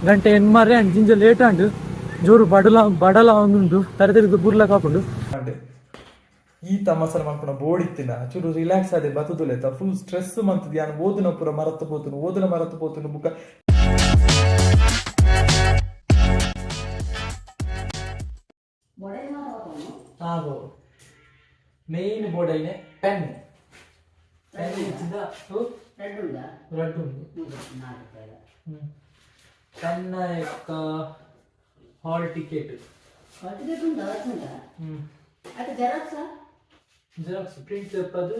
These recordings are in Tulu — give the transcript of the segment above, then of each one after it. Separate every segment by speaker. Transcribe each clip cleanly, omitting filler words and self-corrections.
Speaker 1: ಗಂಟೆ ಎನ್ಮಾರೆ ಅಂಡ್ ಜಿಂಜ ಲೇಟ್ ಅಂಡ್ ಜೋರು ಬಡಲ ಬಡಲ ಒಂದುಂಡು ತರೆ ತೆರೆದು ಬುರ್ಲ ಕಾಪುಂಡು.
Speaker 2: ಈ ತಮಸನ ಮನ್ಪುನ ಬೋಡಿತ್ತಿನ ಚೂರು ರಿಲ್ಯಾಕ್ಸ್ ಆದೆ ಬತ್ತುದುಲೆತ ಫುಲ್ ಸ್ಟ್ರೆಸ್ ಮಂತುದು ಯಾನ್ ಓದುನ ಪೂರ ಮರತ್ ಪೋತುನು, ಓದುನ ಮರತ್ ಪೋತುನು ಬುಕ.
Speaker 1: ಆಗೋ ಮೇನ್ ಬೋರ್ಡ್ ಐನೆ ಪೆನ್ ಪೆನ್ ಇಚ್ಚಿಂದ. ರಡ್ಡು ಉಂಡು. ಪೆನ್ನ ಎಕ್ಕ ಹಾಲ್ ಟಿಕೆಟ್. ಜೆರಾಕ್ಸ್ ಪ್ರಿಂಟ್ ಅದು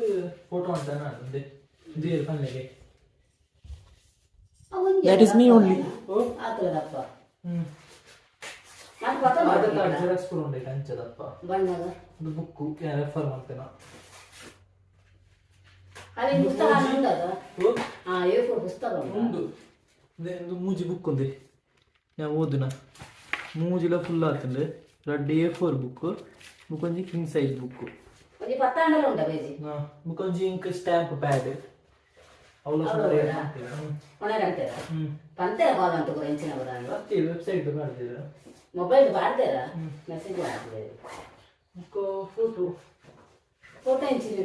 Speaker 1: ಫೋಟೋ ಅಂತ ಒಂದೆ ದೇರ್ ಪನ್ಲೆಗೆ. That is me only. Aadhaar card xerox ಕೂಡ ಉಂಡೈತೆ ಅಂಚದಪ್ಪ. ಒಂದು ಬುಕ್ಕು ರೆಫರ್ ಮಾಡ್ತೇನೆ. ಉಂಡು ಒಂದು ಮೂಜಿ ಬುಕ್ ఉంది. ഞാൻ ಓದುನ ಮೂಜಿಲ ಫುಲ್ ಆತುಂಡು. ರಡ್ಡ್ ಎ4 ಬುಕ್, ಬುಕ್ಕೊಂಜಿ ಕಿಂಗ್ ಸೈಜ್ ಬುಕ್, ಬುಕ್ಕೊಂಜಿ ಇಂಕ್ ಸ್ಟ್ಯಾಂಪ್ ಪ್ಯಾಡ್ ಅವಲ. ವೆಬ್ಸೈಟ್ ಮಾಡಿದ್ದೀರ?
Speaker 3: ಮೊಬೈಲ್ ಬಾಡ್ದೇರ ಮೆಸೇಜ್ ಮಾಡ್ತಿದ್ದಾರೆ.
Speaker 1: Book photo.
Speaker 3: ಫೋಟೋ ಎಂಚಿನ?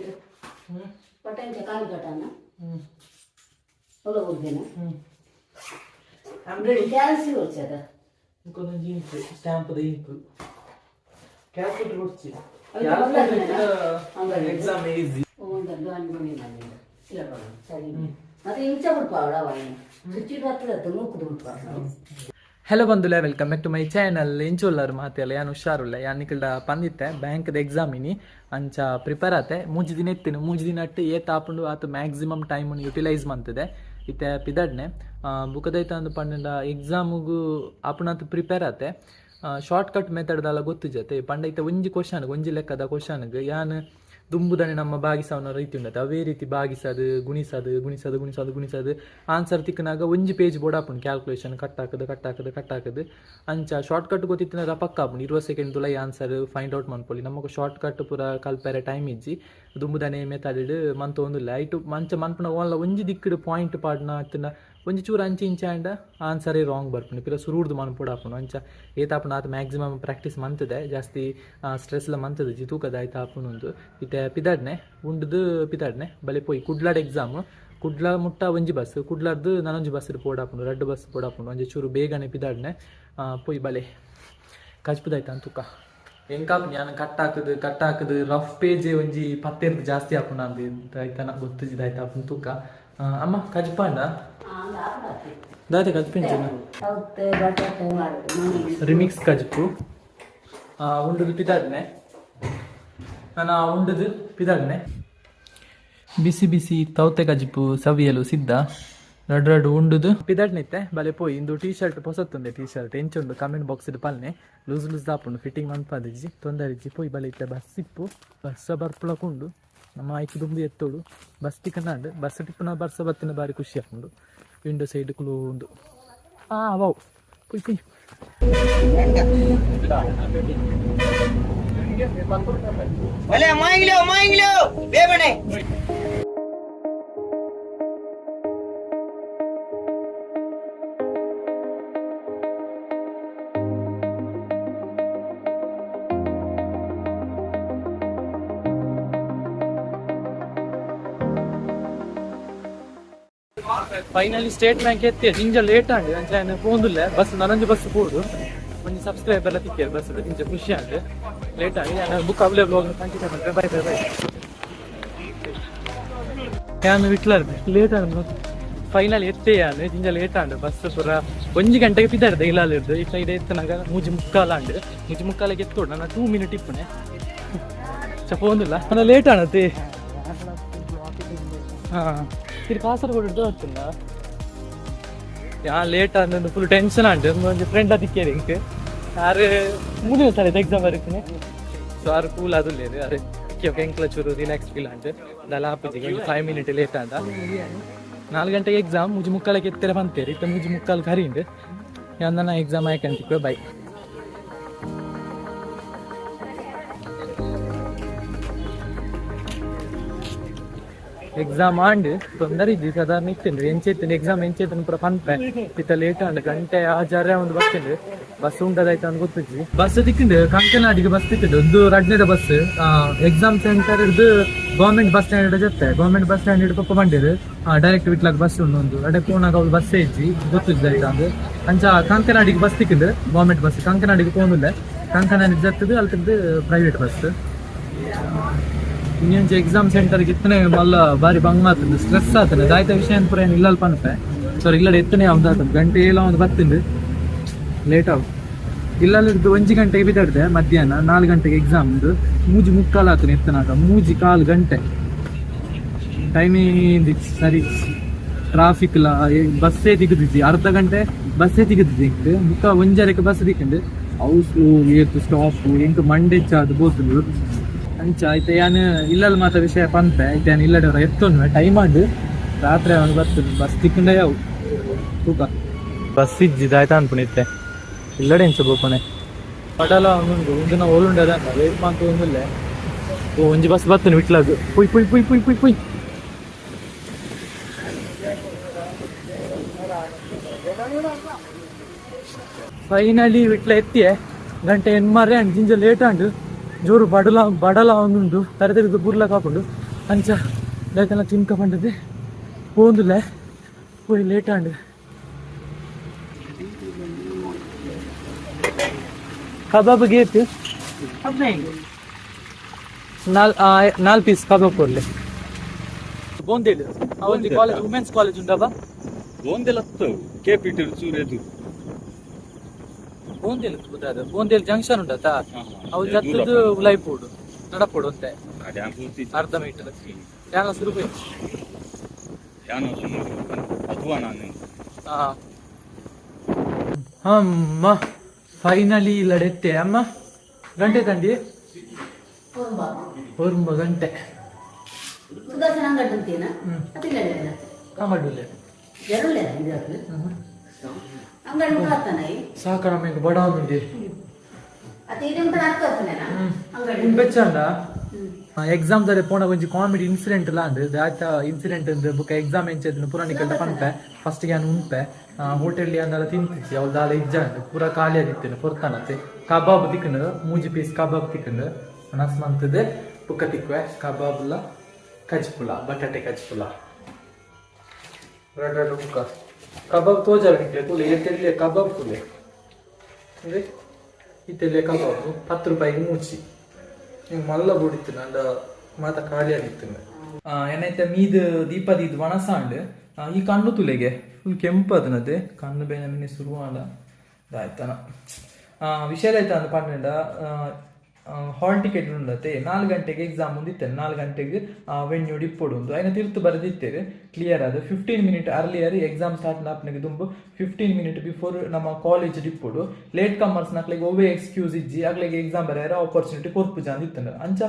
Speaker 3: ಫೋಟೋ ಎಂಚ ಕಾಲು ಕಟ್ಟಾನ? ಒಲ್ಲ ಕೊಡ್ತೇನೆ.
Speaker 1: I'm ready.
Speaker 3: ಕ್ಯಾಲ್ಸಿ వచ్చದ.
Speaker 1: ಬುಕ್ಕೊಂಜಿ ಇಂಕ್ ಸ್ಟ್ಯಾಂಪ್ ದ ಇಂಕ್ ಕ್ಯಾಲ್ಕುಲೇಟರ್ ಕೊಡ್ಚಿ. Exam easy.
Speaker 3: ಒಂದು ಅನ್ಕೊಂಡು ಸರಿ, ಮತ್ತೆ ಇಂಚ ಬಿಡ್ಪಾವಡ ಸ್ವಿಚ್ ಬರ್ತದೆ ನೂಕುದು ಬಿಡ್ಪಾವ.
Speaker 1: ಹಲೋ ಬಂದುಲೆ, welcome back to my channel. ಎಂಚುಲ್ಲಾರು ಮಾತೆಲ್ಲ? ಯಾನ್ ಹುಷಾರುಲ್ಲ. ಯಾನ್ ನಿಕಲ್ಡ ಪಂದಿತ್ತೆ, ಬ್ಯಾಂಕ್ದ ಎಕ್ಸಾಮ್ ಇನಿ, ಅಂಚ ಪ್ರಿಪೇರ್ ಆತೆ. 3 ದಿನ ಇತ್ತಿನ, 3 ದಿನ ಅಟ್ಟು ಏತ್ ಆಪುಂಡು ಆತು ಮ್ಯಾಕ್ಸಿಮಮ್ ಟೈಮನ್ನು ಯುಟಿಲೈಸ್ ಮಂತದೆ. ಇತ್ತೆ ಪಿದಡ್ನೆ ಬುಕದೈತ ಅಂದು ಪಂಡ ಎಕ್ಸಾಮುಗು ಆಪುನಾತ್ ಪ್ರಿಪೇರ್ ಆತೆ. ಶಾರ್ಟ್ ಕಟ್ ಮೆಥಡ್ ದಾಲ ಗೊತ್ತು ಜತೆ ಪಂಡ ಇತ್ತೆ ಒಂಜಿ ಕ್ವಶನ್ಗೆ, ಒಂಜಿ ಲೆಕ್ಕದ ಕ್ವಶನ್ಗೆ ಯಾನ್ ದುಂಬುದನೆ ನಮ್ಮ ಭಾಗಿಸವನ ರೀತಿ ಉಂಡತೆ, ಅವೇ ರೀತಿ ಭಾಗಿಸದು, ಗುಣಿಸದು, ಗುಣಿಸದು, ಗುಣಿಸದು, ಗುಣಿಸದು, ಆನ್ಸರ್ ತಿಕ್ಕನಾಗ ಒಂಜಿ ಪೇಜ್ ಬೋರ್ಡ್ ಆಪುಂಡು. ಕ್ಯಾಲ್ಕುಲೇಷನ್ ಕಟ್ ಹಾಕದು, ಕಟ್ ಹಾಕದು, ಕಟ್ ಹಾಕದು. ಅಂಚ ಶಾರ್ಟ್ ಕಟ್ ಗೊತ್ತಿತ್ತಿನ ಪಕ್ಕ ಆಪುಂಡು. 20 ಸೆಕೆಂಡ್ ತುಲೈ ಆನ್ಸರ್ ಫೈಂಡ್ ಔಟ್ ಮನ್ಪೊಲಿ. ನಮಕ್ ಶಾರ್ಟ್ ಕಟ್ ಪೂರ ಕಲ್ಪೆರೆ ಟೈಮ್ ಇಜ್ಜಿ. ದುಂಬುದನೆ ಮೆಥಡ್ ಮಂತೊಂದುಲ್ಲ. ಐಟು ಮಂಚ ಮನ್ಪುನ ಓನ್ಲ ಒಂಜಿ ದಿಕ್ಕಡ್ ಪಾಯಿಂಟ್ ಪಾಡ್ನ ಅತ್ತಂಡ ಒಂಜಿ ಚೂರು ಅಂಚೆ ಇಂಚೆ ಆಂಡ ಆನ್ಸರೇ ರಾಂಗ್ ಬರ್ಪುಂಡು. ಪಿರ ಸುರೂರ್ದು ಮನ್ಪೊಡು ಆಪುಂಡು. ಅಂಚ ಏತಾಪುಂಡು ಆತ ಮ್ಯಾಕ್ಸಿಮಮ್ ಪ್ರಾಕ್ಟೀಸ್ ಮಂತದೆ. ಜಾಸ್ತಿ ಸ್ಟ್ರೆಸ್ಲ ಮಂತದೆ ತೂಕದ ಆಯ್ತು ಆಪುಂಡು. ಇತ್ತೆ ಪಿದಾಡ್ನೆ, ಉಂಡುದು ಪಿದಾಡ್ನೆ. ಬಲೆ ಪೋಯಿ. ಕುಡ್ಲಾಡ್ ಎಕ್ಸಾಮ್. ಕುಡ್ಲ ಮುಟ್ಟ ಒಂಜಿ ಬಸ್, ಕುಡ್ಲಾರ್ದು ನನೊಂಜಿ ಬಸ್ ಪೋಡಾಪುಂಡು. ರಡ್ಡು ಬಸ್ ಪೋಡಾಪುಂಡು. ಒಂಜಿ ಚೂರು ಬೇಗನೆ ಪಿದಾಡ್ನೆ. ಪೋಯಿ ಬಲೆ ಕಜ್ಪುದಾಯ್ತು ಅಂತುಕ ಎಂಕಾಪ್ ಯಾನ್ ಕಟ್ ಹಾಕುದು, ಕಟ್ ಹಾಕುದು, ರಫ್ ಪೇಜ್ ಒಂಜಿ ಪತ್ತೆರ್ದು ಜಾಸ್ತಿ ಆಪುಂಡು ಅಂದು ಆಯ್ತಾನ ಗೊತ್ತಿದ್ದಾಯ್ತು ಆಪುಂಡು ತೂಕ. ಅಮ್ಮ, ಕಜ್ಪಾಂಡ ದಾದೆ ಕಜ್ಪಿಂಚಿನ? ರಿಮಿಕ್ಸ್ ಕಜ್ಪು. ಉಂಡುದು ಪಿದಾಡ್ನೆ. ನಾನು ಉಂಡುದು ಪಿದಾಡ್ನೆ. ಬಿಸಿ ಬಿಸಿ ತೌತೆ ಕಜಿಪು ಸವಿಯಲು ಸಿದ್ಧ. ರಡ್ ರಡ್ ಉಂಡುದು ಪಿದಾಡ್ನಿತ್ತೆ. ಬಲೆ ಪೋಯಿ. ಇಂದು ಟೀ ಶರ್ಟ್ ಪೊಸತ್ತುಂದೆ. ಟೀ ಶರ್ಟ್ ಎಂಚುಂಡು ಕಮೆಂಟ್ ಬಾಕ್ಸ್ ಪಲ್ನೆ. ಲೂಸ್ ಲೂಸ್ ಆಪುಂಡು, ಫಿಟ್ಟಿಂಗ್ ಮನ್ಪದಿಜ್ಜಿ, ತೊಂದರೆ ಇಜ್ಜಿ. ಪೋಯಿ ಬಲೆ. ಇತ್ತೆ ಬಸ್ ಇಪ್ಪು, ಬಸ್ ಬರ್ಪುಳಕುಂಡು. ನಮ್ಮ ಆಯ್ಕೆ ದುಂಬು ಎತ್ತೋಡು. ಬಸ್ ತಿಕ್ಕನಾಂಡ್. ಬಸ್ ಟಿಪ್ಪುನ ಬರ್ಸ ಬತ್ತಿನ ಬಾರಿ ಖುಷಿ ಆಪುಂಡು. ವಿಂಡೋ ಸೈಡ್ ಕುಲೋಂದು. ಆ ವಾವ್, ಪುಯ್ ಪುಯ್.
Speaker 4: ભલે માંગ લ્યો, માંગ લ્યો બે બને.
Speaker 1: ಫೈನಲಿ ಸ್ಟೇಟ್ ಬ್ಯಾಂಕ್ ಎತ್ತಿ ಜಿಂಜ ಲೇಟ್ ಆಂಡ್. ಅಂಚ ಪೋಂದುಲ್ಲೆ ಬಸ್, ನನೊಂಜಿ ಬಸ್ ಪೋಡು. ಒಂಜಿ ಸಬ್ಸ್ಕ್ರೈಬರ್ ಎಲ್ಲ ತಿಕ್ಕಿಯರ್ ಬಸ್. ಜಿಂಜ ಖುಷಿ ಆಂಡ್. ಲೇಟ್ ಆಗಿ ನಾನು ಬುಕ್ ಅವೈಲೇಬಲ್ ಕಂಟಿನ್ಯೂ ಮಾಡ್ತೆ. Bye bye bye. ಯಾನ್ ವಿಟ್ಲಾರ್ದೆ ಲೇಟ್ ಆಂಡ್. ಫೈನಲ್ ಎತ್ತೆ ಯಾನ್. ಜಿಂಜ ಲೇಟ್ ಆಂಡ್. ಬಸ್ ಪೂರ ಒಂಜಿ ಗಂಟೆಗೆ ಪಿದಾರ್ದೆ ಇಲ್ಲಾಲಿರ್ದು. ಇತ್ತ ಇದೆ ಎತ್ತನಾಗ 3:45 ಆಂಡ್. 3:45ಕ್ಕೆ ಎತ್ತೋಡು. ನಾನು 2 ಮಿನಿಟ್ ಇಪ್ಪುನೆ ಚ ಪೋಂದಿಲ್ಲ. ನಾನು ಲೇಟ್ ಆಣತೆ. ಹಾಂ, ಇದು ಕಾಸರಗೋಡು ಬರ್ತುಂಡ. ಯಾ ಲೇಟ್ ಆಂಡ್, ಫುಲ್ ಟೆನ್ಷನ್ ಆಂಡ್. ಒಂಜಿ ಫ್ರೆಂಡ್ ತಿಕ್ಕೇರಿ ಇಂಕ್. ಆರು ಮುಂದಿನ ಸಲ ಎಕ್ಸಾಮ್ ಬರುತ್ತೇನೆ. ಸೊ ಆರು ಕೂಲ್ ಅದು ಅರೆ ಎಂಕ್ಲ ಚೂರು ರಿಲ್ಯಾಕ್ಸ್ ಫೀಲ್ ಆಂಡ್. ದಾಲ ಆಪುಜಿ. ಒಂದು 5 ಮಿನಿಟ್ ಲೇಟ್ ಆಂಡ. 4 ಗಂಟೆಗೆ ಎಕ್ಸಾಮ್, 3:45ಕ್ಕೆ ಎತ್ತೆರೆ ಬಂತೇರಿ. ಇತ್ತ 3:45 ಕರಿಂಡ್. ಯಾನ್ ಎಕ್ಸಾಮ್ ಆಯ್ಕಂತಿಕ್ವೆ. ಬೈ. ಎಕ್ಸಾಮ್ ಆಂಡ್ ತೊಂದರೆ ಇದ್ದಿ ಸಾಧಾರಣ ಇತ್ತಿಂಡು ಎಂಚೆತ್ತಿಂಡು ಎಕ್ಸಾಮ್ ಎಂಚೆತ್ತಿನ ಪೂರ ಪನ್ಪೆ. ಇತ್ತ ಲೇಟ್ ಆಂಡ್, ಗಂಟೆ ಆಜಾರೆ ಒಂದು ಬರ್ತಿಂಡು. ಬಸ್ ಉಂಡದಾಯ್ತು ಅಂತ ಗೊತ್ತಿಜ್ಜಿ. Bus ತಿಕ್ಕಿಂಡು, ಕಂಕನಾಡಿಗೆ bus ತಿಕ್ಕಿಂಡು. ಒಂದು ರಡ್ನೇದ ಬಸ್. ಎಕ್ಸಾಮ್ ಸೆಂಟರ್ ಹಿಡ್ದು ಗೌರ್ಮೆಂಟ್ ಬಸ್ ಸ್ಟ್ಯಾಂಡ್ ಜೊತೆ, ಗೌರ್ಮೆಂಟ್ ಬಸ್ ಸ್ಟ್ಯಾಂಡ್ ಹಿಡ್ದು ಪಪ್ಪ ಬಂದಿರು. ಡೈರೆಕ್ಟ್ ವಿಟ್ಲಾಗ ಬಸ್ ಉಂಡು. ಒಂದು ಅಡೆ ಪೋನಾಗ ಅವ್ಳು ಬಸ್ ಇಜ್ಜಿ, ಗೊತ್ತಿದ್ದ ಆಯ್ತು ಅಂದು. ಅಂಚ ಕಂಕನಾಡಿಗೆ ಬಸ್ ತಿಕ್ಕಿಂಡು, ಗೌರ್ಮೆಂಟ್ ಬಸ್. ಕಂಕನಾಡಿಗೆ ಪೋನುಲ್ಲ, ಕಂಕನಾಡಿ ಜತ್ತದು ಅಲ್ತಿದ್ದು ಪ್ರೈವೇಟ್ ಬಸ್. ಇನ್ನೊಂದು ಎಕ್ಸಾಮ್ ಸೆಂಟರ್ಗೆ ಇತ್ತನೆ ಮಲ್ಲ ಬಾರಿ ಬಂಗ್ ಆತಂದು, ಸ್ಟ್ರೆಸ್ ಆತನೆ. ದಾಯ್ತ ವಿಷಯ ಅಂತ ಪೂರ ಏನು ಇಲ್ಲ ಪನ್ಪೆ. ಸರ್ ಇಲ್ಲ, ಎತ್ತನೆ ಒಂದು ಆತಂದು ಗಂಟೆ ಏಳ ಒಂದು ಬತ್ತಿಂದು, ಲೇಟ್ ಆವು. ಇಲ್ಲಲ್ಲಿದ್ದು 1 ಗಂಟೆಗೆ ಬಿದ್ದಾಡ್ದೆ. ಮಧ್ಯಾಹ್ನ 4 ಗಂಟೆಗೆ ಎಕ್ಸಾಮ್. 3:45 ಆತನೆ ಎತ್ತನಾಗ, 3.15 ಗಂಟೆ ಟೈಮೇ ಸರಿ. ಟ್ರಾಫಿಕ್ ಇಲ್ಲ, ಬಸ್ಸೇ ತಿಗುದಿದ್ದಿ. ಅರ್ಧ ಗಂಟೆ ಬಸ್ಸೇ ತಿಗುದಿದ್ದಿ ಎಂಕ್. ಮುಕ್ಕ ಒಂಜರೆಗೆ ಬಸ್ ತಿಕ್ಕಂಡು. ಅವು ಸ್ಲೋ, ಏತು ಸ್ಟಾಪ್, ಎಂಕ್ ಮಂಡೆಚ್ಚ ಅದು ಬೋತುಂಡು. ಅಂಚ ಆಯ್ತು, ಯಾನ್ ಇಲ್ಲಲ್ಲಿ ಮಾತ ವಿಷಯ ಪನ್ಪೆ. ಆಯ್ತು, ಯಾನ್ ಇಲ್ಲಡೆ ಎತ್ತೊಂದು ಟೈಮ್ ಆಂಡ್. ರಾತ್ರಿ ಅವನು ಬರ್ತದೆ, ಬಸ್ ತಿಕ್ಕಂಡೆ. ಯಾವು ತೂಕ ಬಸ್ ಇಜ್ಜಿದ ಆಯ್ತಾ ಅನ್ಪುಣಿತ್ತೆ. ಇಲ್ಲಡೆ ಎಂಚ ಬೋಪಣೆ ಪಡಲ ಉಂಡು. ಒಂದು ಓಲುಂಡು ಅದ ವೇಟ್ ಮಾಂತ ಒಂದುಲ್ಲೆ. ಓ, ಒಂಜಿ ಬಸ್ ಬರ್ತೇನೆ ವಿಟ್ಲಾಗ್. ಪುಯ್ ಪುಯ್ ಪುಯ್ ಪುಯ್ ಪುಯ್ ಪುಯ್. ಫೈನಲಿ ವಿಟ್ಲ ಎತ್ತಿಯೆ. ಗಂಟೆ ಎನ್ಮಾರೆ ಅಂಡ್ ಜಿಂಜ ಲೇಟ್ ಆಂಡ್. ಜೋರು ಬಡಲ ಬಡಲ ಒಂದುಂಡು, ತರೆ ತೆಗೆದು ಬುರ್ಲಕ್ ಹಾಕೊಂಡು. ಅಂಚ ದಾಯ್ತಲ್ಲ ತಿನ್ಕ ಪಂಡದೆ ಪೋಂದುಲೆ ಪೋಯ್, ಲೇಟ್ ಆಂಡ್. ಕಬಾಬ್ ಗೇತ್ ನಾಲ್ ನಾಲ್ ಪೀಸ್ ಕಬಾಬ್ ಕೊಡ್ಲಿ. ಬೋಂದೇಲು ಒಂಜಿ ಕಾಲೇಜ್, ವುಮೆನ್ಸ್ ಕಾಲೇಜ್ ಉಂಡವ.
Speaker 5: ಬೋಂದೆಲತ್ತು ಕೆಪಿಟಿ ಚೂರು ಎದು.
Speaker 1: ಬೋಂದೇಲು ಬುದಾದ ಬೋಂದೇಲು ಜಂಕ್ಷನ್ ಉಂಡತಾ, ಅವು ಜತ್ತದು ಉಲೈಪೋಡು ನಡಪೋಡು ಅಂತೆ. ಅರ್ಧ ಮೀಟರ್ ಯಾನ ಸುರು.
Speaker 5: ಯಾನು ಅಥವಾ ನಾನು.
Speaker 1: ಅಮ್ಮ, ಫೈನಲಿ ಲಡೆತ್ತೆ ಅಮ್ಮ. ಗಂಟೆ ತಂಡಿ ಒರ್ಂಬ ಗಂಟೆ.
Speaker 3: ಸುದರ್ಶನ ಅಂಗಡಿ ಅಂತೀನ ಅದಿಲ್ಲ.
Speaker 1: ಕಾಮಡ್ಡುಲ್ಲೆ.
Speaker 3: ಜರುಳ್ಳೆ ಇದು ಅಂಗಡಿ ಮುಖಾತಾನ.
Speaker 1: ಸಾಕ ನಮಗೆ ಬಡ ಉಂಡಿ.
Speaker 3: ಅತ್ತೆ ಇದು ಉಂಟು ಹಾಕ್ತಾನೆ ಅಂಗಡಿ.
Speaker 1: ಬೆಚ್ಚಂಡ ಎಕ್ಸಾಮ್ ದರೆ ಪೋಣ ಒಂಜಿ ಕಾಮಿಡಿ ಇನ್ಸಿಡೆಂಟ್ ಲ ಅಂದ್. ದಾತ ಇನ್ಸಿಡೆಂಟ್ ಅಂದ್ ಬುಕ್ಕ ಎಕ್ಸಾಮ್ ಎಂಚೆದ್ನ ಪೂರ ನಿಕಲ್ದ ಪನ್ಪೆ. ಫಸ್ಟ್ ಯಾನ್ ಉನ್ಪೆ. ಹೋಟೆಲ್ ಅಂದಲ ತಿಂತಿಚ್ಚಿ, ಅವ್ಳು ದಾಲ ಇಜ್ಜ ಅಂದ್, ಪೂರ ಖಾಲಿ ಆದಿತ್ತೇನೆ ಪೊರ್ತಾನತೆ. ಕಬಾಬ್ ತಿಕ್ಕಂಡು, ಮೂಜಿ ಪೀಸ್ ಕಬಾಬ್ ತಿಕ್ಕಂಡು ಅನಸ್ ಮಂತದೆ. ಬುಕ್ಕ ತಿಕ್ಕುವೆ ಕಬಾಬ್ಲ ಕಜ್ಪುಲ, ಬಟಾಟೆ ಕಜ್ಪುಲ. ರೆಡ್ ರೆಡ್ ಬುಕ್ಕ ಕಬಾಬ್ ತೋಜಾರ ನಿಕ್ಲೆ ತೂಲೆ, ಏತೆಲ್ಲೆ ಕಬಾಬ್ ತೂಲೆ. ಅಂದ್ರೆ ಇತ್ತೆಲ್ಲೆ ಕಬಾಬ್ 10 ರೂಪಾಯಿಗೆ ಮೂಚಿ. ನೀವು ಮಲ್ಲ ಬುಡಿತು ನಂದ ಮಾತ ಖಾಲಿ ಆಗಿತ್ತು. ಏನೈತೆ ಮೀದ್ ದೀಪ ದೀದ್ ವಣಸಾಂಡ್. ಈ ಕಣ್ಣು ತುಲೆಗೆ ಫುಲ್ ಕೆಂಪು ಅದನದೆ. ಕಣ್ಣು ಬೇನೆ ಮಿನಿ ಶುರುವಾಂಡ ಆಯ್ತಾನ. ವಿಷಯ ಆಯ್ತಾ ಅಂದ್ ಪನ್ನಡ, ಹಾಲ್ ಟಿಕೆಟ್ ಉಂಡತೆ. 4 ಗಂಟೆಗೆ ಎಕ್ಸಾಮ್ ಮುಂದಿತ್ತೇನೆ. 4 ಗಂಟೆಗೆ ವೆನ್ಯೂ ಇಪ್ಪೊಡು ಉಂದು ಐನ ತಿರ್ತು ಬರೆದಿತ್ತೇವೆ ಕ್ಲಿಯರ್. ಅದು 15 ಮಿನಿಟ್ ಅರ್ಲಿಯರ್ ಎಕ್ಸಾಮ್ ಸ್ಟಾರ್ಟ್ ಆಪನಿಗೆ ದುಂಬು 15 ಮಿನಿಟ್ ಬಿಫೋರ್ ನಮ್ಮ ಕಾಲೇಜ್ ಇಪ್ಪೊಡು. ಲೇಟ್ ಕಮರ್ಸ್ ನಕ್ಲೆಗ್ ಒವ್ವೆ ಎಕ್ಸ್ಕ್ಯೂಸ್ ಇಜ್ಜಿ, ಅಗ್ಲೆಗೆ ಎಕ್ಸಾಮ್ ಬರೆಯರ ಆಪರ್ಚುನಿಟಿ ಕೊರ್ಪುಜ ಅಂದಿತ್ತಂಡ. ಅಂಚ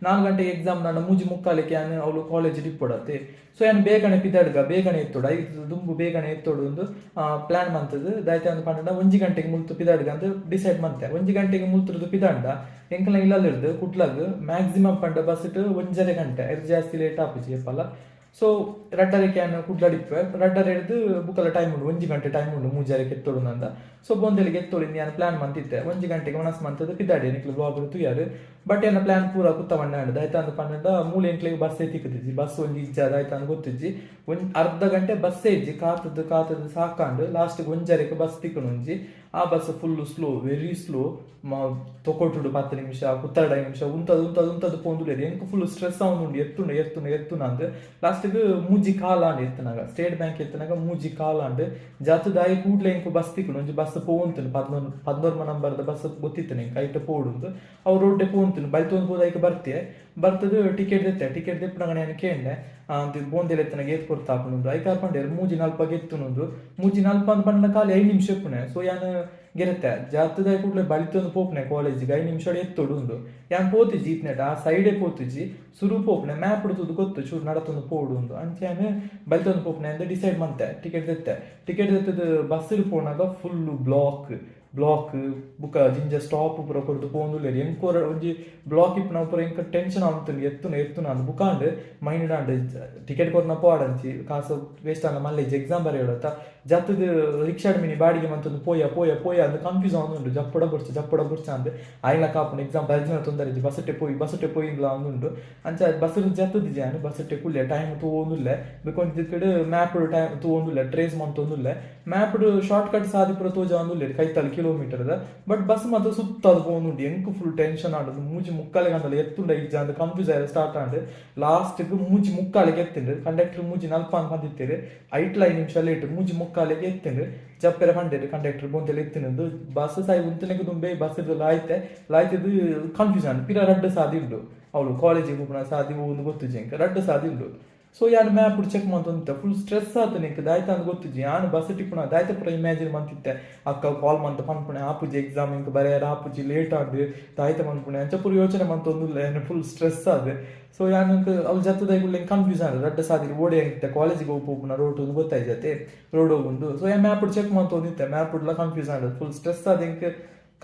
Speaker 1: 4 ಗಂಟೆಗೆ ಎಕ್ಸಾಮ್ ನಾಡ 3:45ಕ್ಕೆ ಯಾನ್ ಅವಳು ಕಾಲೇಜ್ ಇಪ್ಪೊಡತ್ತೆ. ಸೊ ಯಾನ್ ಬೇಗನೆ ಪಿದಾಡ್ಗ, ಬೇಗನೆ ಎತ್ತೊಡು, ಐದು ದುಂಬು ಬೇಗನೆ ಎತ್ತೊಡು ಒಂದು ಪ್ಲಾನ್ ಮಂತದ್ದು. ದಾಯ್ತೆ ಅಂದ್ ಪಂಡ 1 ಗಂಟೆಗೆ ಮುಲ್ತು ಪಿದಾಡ್ಗ ಅಂತ ಡಿಸೈಡ್ ಮಂತೆ. 1 ಗಂಟೆಗೆ ಮುಲ್ತುರ್ದು ಪಿದಾಂಡ ಎಂಕಲ್ನ ಇಲ್ಲಲ್ಲಿರ್ದು ಕುಡ್ಲಾಗ್ ಮ್ಯಾಕ್ಸಿಮಮ್ ಪಂಡ ಬಸ್ 1.5 ಗಂಟೆ, ಇದು ಜಾಸ್ತಿ ಲೇಟ್ ಆಪುಜಿ ಎಪ್ಪಲ್ಲ. ಸೊ ರಡ್ಡರಕ್ಕೆ ಯಾನ್ ಕುಡ್ಲಾಡಿಪ್ಪೆ. ರಡ್ಡರೆ ಹಿಡ್ದು ಬುಕ್ಕಲ ಟೈಮ್ ಉಂಡು, 1 ಗಂಟೆ ಟೈಮ್ ಉಂಡು. ಮೂಜರೆಗೆ ಎತ್ತೊಡು ನಂದ. ಸೊ ಬೋಂದೆಲಿಗೆ ಎತ್ತೊಡು ಯಾನ್ ಪ್ಲಾನ್ ಮಂತಿತ್ತೆ. 1 ಗಂಟೆಗೆ ಮನಸ್ಸು ಮಂತದ್ದು ಪಿದಾಡಿ. ನಿಕ್ಲು ಬ್ಲಾಗ್ ತುಯಾರು. ಬಟ್ ಏನ ಪ್ಲಾನ್ ಪೂರ ಕುತ್ತ ಮಣ್ಣೆ ಆಂಡ್. ಆಯ್ತಾ ಅಂದ್ ಪನ್ನಡ ಮೂಲೆ ಎಂಕ್ಲೆಗ್ ಬಸ್ಸೇ ತಿಕ್ಕುದಿಜ್ಜಿ. ಬಸ್ ಒಂಜಿ ಇಜ್ಜ ಆಯ್ತಾ ಅಂದ್ ಗೊತ್ತಿಜ್ಜಿ. ಒಂಜ್ ಅರ್ಧ ಗಂಟೆ ಬಸ್ಸೇ ಇಜ್ಜಿ. ಕಾತದ್ದು ಕಾತದ್ದು ಸಾಕಾಂಡು ಲಾಸ್ಟ್ಗೆ ಒಂಜರೆಗೆ ಬಸ್ ತಿಕ್ಕುನು ಒಂಜಿ. ಆ bus full slow, very slow. ತೊಕೊಟುಡು 10 ನಿಮಿಷ, ಕುತ್ತರಡ 5 ನಿಮಿಷ, ಉಂತದು ಉಂತದು ಉಂತದು ಪೋಂದುಲೇರು. ಎಂಕ್ ಫುಲ್ ಸ್ಟ್ರೆಸ್ ಆವೊಂದುಂಡು. ಎತ್ತುಂಡು ಎತ್ತುಂಡು ಎತ್ತುಂಡು ಅಂದ್ ಲಾಸ್ಟ್ಗೆ 3:15 ಆಂಡ್ ಎತ್ತನಾಗ. ಸ್ಟೇಟ್ ಬ್ಯಾಂಕ್ ಎತ್ತನಾಗ 3:15 ಆಂಡ್. ಜಾತದಾಯಿ ಕೂಡ್ಲೆ ಎಂಕ್ ಬಸ್ ತಿಕ್ಕುಂಡು. ಒಂಜಿ ಬಸ್ ಪೋವಂತುಂಡು, 11 11 ನಂಬರ್ದ ಬಸ್ ಗೊತ್ತಿತ್ತು ಎಂಕ್, ಐಟ್ ಪೋಡುಂದು. ಅವು ರೋಡ್ಡೆ ಪೋವಂತುಂಡು, ಬೈತೊಂದು ಪೋದು ಐಕ್ ಬರ್ತಿಯೆ. ಬರ್ತದು ಟಿಕೆಟ್ ದೆತ್ತೆ. ಟಿಕೆಟ್ ದೆಪ್ಪುನಗ ಯಾನ್ ಕೇಂಡೆ, ಬೋಂದೆಲ್ ಎತ್ತನಾಗ ಏತ್ ಕೊರ್ತಾ ಆಪುಂಡು? ಐಕ್ ಪಂಡೇರ್ 3:40 ಎತ್ತುನುಂದು. 3:40 ಅಂದ್ ಪಂಡ ಖಾಲಿ 5 ನಿಮಿಷ ಇಪ್ಪುನೆ. ಸೊ ಯಾನ್ ಗೆರೆತೆ ಜಾತದ ಕೂಡ್ಲೆ ಬಲಿತೊಂದು ಪೋಪುನೆ ಕಾಲೇಜಿಗೆ. 5 ನಿಮಿಷ ಎತ್ತೊಡು ಉಂದು. ಯಾನ್ ಪೋತಿಜಿ ಇತ್ನೆಟ, ಆ ಸೈಡೇ ಪೋತಿಜಿ. ಸುರು ಪೋಪುನೆ, ಮ್ಯಾಪ್ ತೂದು ಗೊತ್ತು, ಚೂರು ನಡತೊಂದು ಪೋಡು ಉಂದು. ಅಂಚ ಯಾನ್ ಬಲಿತೊಂದು ಪೋಪುನೆ ಅಂದ್ ಡಿಸೈಡ್ ಮಂತೆ. ಟಿಕೆಟ್ ದೆತ್ತೆ. ಟಿಕೆಟ್ ದೆತ್ತದು ಬಸ್ ಪೋನಾಗ ಫುಲ್ ಬ್ಲಾಕ್.
Speaker 2: ಬ್ಲಾಕ್ ಬುಕ ಜಿಂಜ ಸ್ಟಾಪ್ ಪೂರ ಕೊರ್ದು ಪೋವೊಂದುಲ್ಲೆರ್. ಎಂಕ್ ಒರ ಒಂಜಿ ಬ್ಲಾಕ್ ಇಪ್ಪುನ ಪೂರ ಎಂಕ್ ಟೆನ್ಷನ್ ಆವೊಂದುಂಡು, ಎತ್ತುನ ಎತ್ತುನ ಅಂದ್. ಬುಕಾಂಡ್ ಮೈಂಡ್ ಆಂಡ್, ಟಿಕೆಟ್ ಕೊರ್ನ ಪೋವಡಂಚಿ, ಕಾಸ್ ವೇಸ್ಟ್ ಆಂಡ ಮಲ್ಲೆಜ್ಜಿ, ಎಕ್ಸಾಮ್ ಬರೆಯೊಡತ್ತ. ಜತ್ತುದು ರಿಕ್ಷಾಡ್ ಮಿನಿ ಬಾಡಿಗೆ ಮಂತೊಂದು ಪೋಯ ಪೋಯ ಪೋಯ ಅಂದ್ ಕನ್ಫ್ಯೂಸ್ ಆವೊಂದುಂಡು. ಜಪ್ಪೊಡ ಬೊಡ್ಚಿ, ಜಪ್ಪೊಡ ಬೊಡ್ಚ ಅಂದ್. ಆಯಿನ ಕಾಪುಂಡು, ಎಕ್ಸಾಮ್ ಬರೆಜಿನ ತೊಂದರೆ ಇಜ್ಜಿ, ಬಸ್ಸಟ್ಟೆ ಪೋಯಿ ಬಸ್ಸಟ್ಟೆ ಪೋಯಿಂದ್ಲ ಆವೊಂದುಂಡು. ಅಂಚ ಬಸ್ ಜತ್ತುದಿಜಿ ಯಾನ್, ಬಸ್ಸಟ್ಟೆ ಕುಲ್ಲೆ ಟೈಮ್ ತೂವೊಂದುಲ್ಲೆ. ಬೊಕ ಒಂಜಿ ದಿಕ್ಕಡ್ ಮ್ಯಾಪ್ ಟೈಮ್ ತೂವೊಂದುಲ್ಲೆ, ಟ್ರೇಸ್ ಮಂತೊಂದುಲ್ಲೆ. ಮ್ಯಾಪ್ ಶಾರ್ಟ್ ಕಟ್ ಸಾದಿ ಪೂರ ತೋಜಾವೊಂದುಲ್ಲೆರ್ ಕೈತಲ್ ಕಿಲೋಮೀಟರ್ ದ. ಬಟ್ ಬಸ್ ಮಾತ ಸುತ್ತಾದ್ ಪೋವೊಂದುಂಡು. ಎಂಕ್ ಫುಲ್ ಟೆನ್ಷನ್ ಆಂಡ್. 3:45 ಆಂಡಲ ಎತ್ತುಂಡ ಇಜ್ಜ ಅಂದ್ ಕನ್ಫ್ಯೂಸ್ ಆಯೆರೆ ಸ್ಟಾರ್ಟ್ ಆಂಡ್. ಲಾಸ್ಟ್ ಗ್ 3:45ಗ್ ಎತ್ತುಂಡು. ಕಂಡಕ್ಟರ್ 3:40 ಅಂದ್ ಪಂದಿತ್ತೆರ್, ಐಟ್ಲ 5 ನಿಮಿಷ ಲೇಟ್. 3:45ಗ್ ಎತ್ತುಂಡು. ಜಪ್ಪೆರೆ ಪಂಡೆರ್ ಕಂಡಕ್ಟರ್, ಬೋಂತೆಲ್ ಎತ್ತುಂಡು. ಬಸ್ ಸಾಯಿ ಉಂತುನೆಗ್ ದುಂಬೆ ಬಸ್ ಲಾಯ್ತೆ ಲಾಯ್ತದ್ ಕನ್ಫ್ಯೂಸ್ ಆಂಡ್. ಪಿರ ರಡ್ಡ್ ಸಾದಿ ಉಂಡು, ಅವ್ಲು ಕಾಲೇಜಿಗ್ ಪೋಪುನ ಸಾದಿ ಒವ್ವುಂದು ಗೊತ್ತುಜಿ ಎಂಕ್, ರಡ್ಡ್ ಸಾದಿ ಉಂಡು. ಸೊ ಯಾನ್ ಮ್ಯಾಪ್ ಚೆಕ್ ಮಂತೊಂದಿತ್ತೆ. ಫುಲ್ ಸ್ಟ್ರೆಸ್ ಆತುಂಡು ಎಂಕ್, ದಾಯ್ತ ಅಂದ್ ಗೊತ್ತುಜಿ. ಯಾನ್ ಬಸ್ ಇಪ್ಪುನ ದಾಯ್ತ ಪೂರ ಇಮ್ಯಾಜಿನ್ ಮಂತಿತ್ತೆ. ಅಕ್ಕ ಕಾಲ್ ಮಂತ್ ಪನ್ಪುಣೆ, ಆಪುಜಿ ಎಕ್ಸಾಮ್ ಎಂಕ್ ಬರೆಯರ ಆಪುಜಿ, ಲೇಟ್ ಆಂಡ್, ದಾಯ್ತ ಮನ್ಪುಣೆ ಅಂಚ ಪೂರ ಯೋಚನೆ ಮಂತೊಂದುಲ್ಲೆ ಯಾನ್ ಫುಲ್ ಸ್ಟ್ರೆಸ್ ಆದ್. ಸೊ ಯಾನ್ ಎಂಕ್ ಅವು ಜತ್ತುದೈಗುಲ್ಲ ಎಂಕ್ ಕನ್ಫ್ಯೂಸ್ ಆಂಡ್. ರಡ್ಡ್ ಸಾದಿ ಓಡೆ ಎಂಕ್ ಕಾಲೇಜಿಗೆ ಪೋಪುನ ರೋಡ್ ಗೊತ್ತಾಯ್ಜತೆ, ರೋಡ್ ಉಂಡು. ಸೊ ಯಾನ್ ಮ್ಯಾಪ್ ಚೆಕ್ ಮಂತೊಂದಿತ್ತೆ, ಮ್ಯಾಪ್ ಡ್ಲ ಕನ್ಫ್ಯೂಸ್ ಆಂಡ್. ಫುಲ್ ಸ್ಟ್ರೆಸ್ ಆದ್ ಎಂಕ್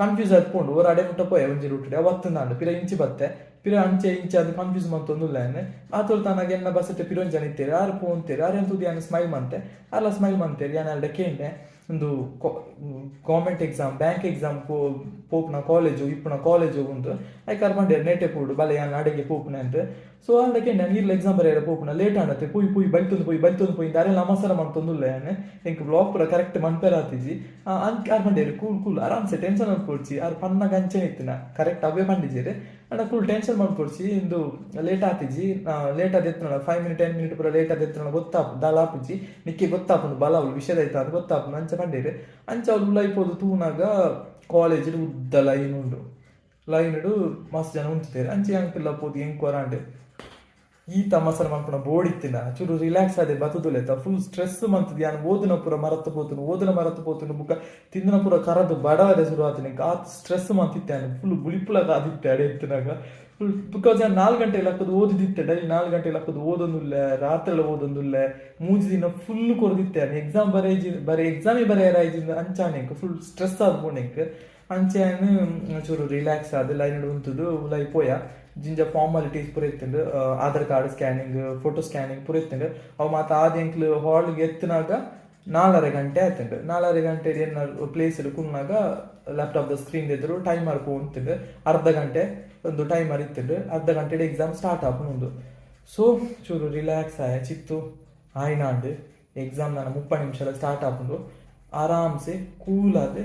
Speaker 2: ಕನ್ಫ್ಯೂಸ್ ಆದ್ ಪೋಂಡು. ಒರ ಅಡೆ ಮುಟ್ಟ ಪೋಯೆ ಒಂಜಿ ರೂಟ್, ಅವು ಅತ್ತುಂದಾಂಡ್. ಪಿರ ಇಂಚಿ ಬತ್ತೆ, ಪಿರ ಅಂಚೆ ಇಂಚೆ ಅದು ಕನ್ಫ್ಯೂಸ್ ಮಂತೊಂದುಲ್ಲ ಯಾನ್. ಆತೊಲ್ ತಾನಾಗ ಎನ್ನ ಬಸ್ಸಟ್ಟೆ ಪಿರ ಒಂಜಿ ಜನ ಇತ್ತೆರ್, ಆರ್ ಪೋಂತೇರ್. ಆರ್ ಎಂತುದು ಯಾನ್ ಸ್ಮೈಲ್ ಮಂತೆ, ಆರ್ಲ ಸ್ಮೈಲ್ ಮಂತೇರ್. ಯಾನ್ ಅಲ್ಡ ಕೇಂಡೆ, ಉಂದು ಗೌರ್ಮೆಂಟ್ ಎಕ್ಸಾಮ್ ಬ್ಯಾಂಕ್ ಎಕ್ಸಾಮ್ ಪೋಪುನ ಕಾಲೇಜು ಇಪ್ಪುನ ಕಾಲೇಜು ಉಂದು. ಐಕ್ ಆರ್ ಪಂಡೇರ್ ನೇಟೆ ಪೋಡು ಬಲೆ, ಯಾನ್ ಅಡೆಗೆ ಪೋಪುನೆ ಅಂದ್. ಸೊ ಅಲ್ಡ ಕೇಂಡೆ, ಯಾನ್ ಈರ್ಲ ಎಕ್ಸಾಮ್ ಬರೆಯರೆ ಪೋಪುನ, ಲೇಟ್ ಆಂಡತೆ, ಪೋಯಿ ಪೋಯಿ ಬಲ್ತೊಂದು ಪೋಯಿ ಬಲ್ತೊಂದು ಪೋಯಿ ಅರೆಲ್ಲ ಅವಸರ ಮಂತೊಂದುಲ್ಲ ಯಾನ್, ಎಂಕ್ ಬ್ಲಾಕ್ ಪೂರ ಕರೆಕ್ಟ್ ಮನ್ಪೆರ ಆತಿಜಿ. ಆರ್ ಪಂಡೇರ್ ಕೂಲ್ ಕೂಲ್ ಆರಾಮ್ಸೆ ಟೆನ್ಷನ್ ಮನ್ಪೊಡ್ಚಿ. ಆರ್ ಪನ್ನಗ ಅಂಚನೆ ಇತ್ತಿನ ಕರೆಕ್ಟ್ ಅವೇ ಪಂಡಿಜೆರ್. ಅಂಡ ಕೂಲ್ ಟೆನ್ಷನ್ ಮನ್ಪೊಡ್ಚಿ, ಇಂದು ಲೇಟ್ ಆತಿಜಿ, ಲೇಟ್ ಆದ್ ಎತ್ತುನ 5 ಮಿನಿಟ್ 10 ಮಿನಿಟ್ ಪೂರ ಲೇಟ್ ಆದ್ ಎತ್ತುನ ಗೊತ್ತಾಪು ದಾಲ ಆಪುಜಿ, ನಿಕ್ಕೆ ಗೊತ್ತಾಪುಂಡು ಬಲ ಅವ್ಲು ವಿಷಯದ ಆಯ್ತು ಅದು ಗೊತ್ತಾಪುಂಡು ಅಂಚ ಪಂಡೇರ್. ಅಂಚ ಅವ್ಲು ಉಲಾಯಿ ಪೋದು ತೂನಾಗ ಕಾಲೇಜ್ ಉದ್ದ ಲೈನ್ ಉಂಡು, ಲೈನ್ ಮಸ್ತ್ ಜನ ಉಂತುದೇರ್. ಅಂಚೆ ಎಂಕುಲ್ಲ ಪೋದು ಎಂಕ್ ವರಾಂಡ್. ಈ ತಮಸರ ಮನ್ಪುನ ಬೋರ್ಡ್ ಇತ್ತಿನ ಚೂರು ರಿಲ್ಯಾಕ್ಸ್ ಆದೆ ಬತ್ತುದುಲೆತ. ಫುಲ್ ಸ್ಟ್ರೆಸ್ ಮಂತುದು ಯಾನ್ ಓದುನ ಪೂರ ಮರತ್ ಪೋತುಂಡು, ಓದುನ ಮರತ್ ಪೋತುಂಡು. ಬುಕ ತಿಂದಿನ ಪೂರ ಕರದು ಬಡವರೆ ಶುರು ಆತುಂಡು. ಎಂಕ್ ಆತ್ ಸ್ಟ್ರೆಸ್ ಮಂತಿತ್ತೆ ಯಾನ್, ಫುಲ್ ಬುಲಿಪುಲಗ ಆದಿತ್ತೆ ಅಡೆ ಇತ್ತಿನಾಗ ಫುಲ್. Because ಯಾನ್ 4 ಗಂಟೆ ಲಕ್ಕದು ಓದಿದಿತ್ತೆ, ಡೈಲಿ 4 ಗಂಟೆ ಲಕ್ಕದು ಓದೊಂದುಲ್ಲೆ, ರಾತ್ರಿ ಓದೊಂದುಲ್ಲೆ, 3 ದಿನ ಫುಲ್ ಕೊರ್ದಿತ್ತೆ ಯಾನ್. ಎಕ್ಸಾಮ್ ಬರೇಜಿ ಬರೆ ಎಕ್ಸಾಮೇ ಬರೆಯರ ಆಯ್ಜಿಂದ ಅಂಚಾನೆ ಎಂಕ್ ಫುಲ್ ಸ್ಟ್ರೆಸ್ ಆದ್ ಪೋಂಡು ಎಂಕ್. ಅಂಚೆ ಯಾನ್ ಚೂರು ರಿಲ್ಯಾಕ್ಸ್ ಆದ್ ಲೈನ್ ಉಂತುದು ಉಲಾಯಿ ಪೋಯ. ಜಿಂಜ ಫಾರ್ಮಾಲಿಟೀಸ್ ಪೂರ ಇತ್ತುಂಡು, Aadhaar card scanning photo scanning ಪೂರ ಇತ್ತುಂಡು. ಅವು ಮಾತ ಆದ್ ಎಂಕ್ಲು ಹಾಲ್ಗೆ ಎತ್ತುನಾಗ 4.5 ಗಂಟೆ ಆಯ್ತುಂಡು. 4.5 ಗಂಟೆ ಎನ್ನ ಪ್ಲೇಸ್ ಕುನ್ನಾಗ ಲ್ಯಾಪ್ಟಾಪ್ ದ ಸ್ಕ್ರೀನ್ ಎದುರು ಟೈಮರ್ ಪೋಂತುಂಡು. ಅರ್ಧ ಗಂಟೆ ಒಂದು ಟೈಮರ್ ಇತ್ತುಂಡು, ಅರ್ಧ ಗಂಟೆ ಎಕ್ಸಾಮ್ ಸ್ಟಾರ್ಟ್ ಆಪುಂಡು. ಸೊ ಚೂರು ರಿಲ್ಯಾಕ್ಸ್ ಆಯ ಚಿತ್ತು ಆಯ್ನಾಂಡ್. ಎಕ್ಸಾಮ್ ನಾನು 30 ನಿಮಿಷ ಸ್ಟಾರ್ಟ್ ಆಪುಂಡು. ಆರಾಮ್ಸೆ ಕೂಲ್ ಆದ್